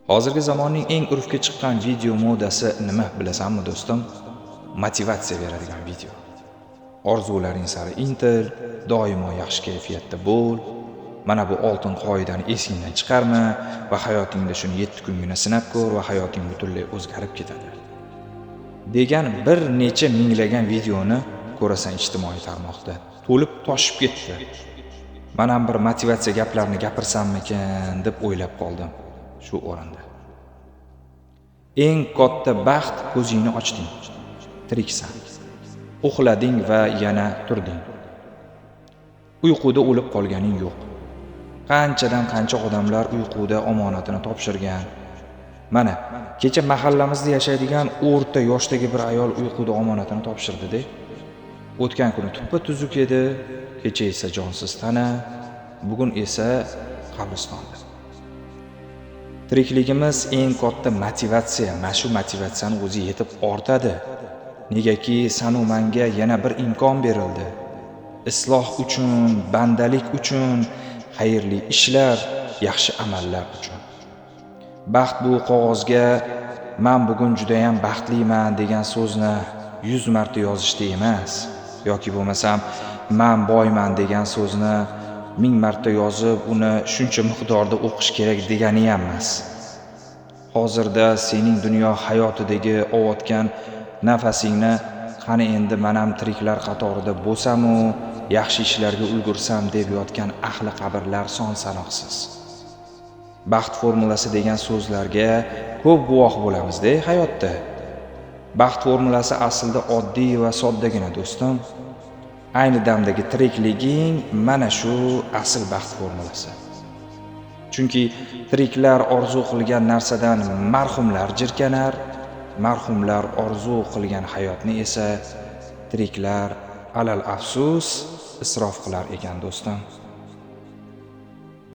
Hozirgi zamonning eng urfga chiqqan video modasi nima bilasanmi do'stim? Motivatsiya beradigan video. Orzularing sari intil, doimo yaxshi kayfiyatda bo'l. Mana bu oltin qoidani esingdan chiqarma va hayotingda shuni 7 kungina sinab ko'r va hayoting butunlay o'zgarib ketadi degan bir necha minglagan videoni ko'rasan ijtimoiy tarmoqda. To'lib toshib ketdi. Men ham bir motivatsiya gaplarini gapirsammikin deb o'ylab qoldim shu o'rinda. Eng katta baxt ko'zingni ochding, tiriksan. Uxlading va yana turding. Uyquda o'lib qolganing yo'q. Qanchadan qancha odamlar uyquda omonatini topshirgan. Mana, kecha mahallamizda yashaydigan o'rta yoshdagi bir ayol uyquda omonatini topshirdi-da. O'tgan kuni tuppa tuzuk edi, kecha esa jonsiz tana, bugun esa qabristonda. Tirikligimiz eng katta motivatsiya, mana shu motivatsiyani o'zi yetib ortadi. Negaki sanu manga yana bir imkon berildi. Isloh uchun, bandalik uchun, xayrli ishlar, yaxshi amallar uchun. Baxt bu qog'ozga men bugun juda ham baxtliman degan so'zni 100 marta yozishda emas, yoki bo'lmasam men boyman degan so'zni 1000 marta yozib, uni shuncha miqdorda o'qish kerak degani ham emas. Hozirda sening dunyo hayotidagi ovotgan nafasingni qani endi men ham tiriklar qatorida bo'lsam-u, yaxshi ishlarga ulgursam deb yotgan ahli qabrlar son sanoqsiz. Baxt formulasi degan so'zlarga ko'p guvoh bo'lamiz-da hayotda. Baxt formulasi aslida oddiy va soddagina do'stim. Ayni damdagi tirikliging mana shu asl baxt formulasi. Chunki tiriklar orzu qilgan narsadan marhumlar jirkanar, marhumlar orzu qilgan hayotni esa tiriklar alal afsus isrof qilar ekan do'stim.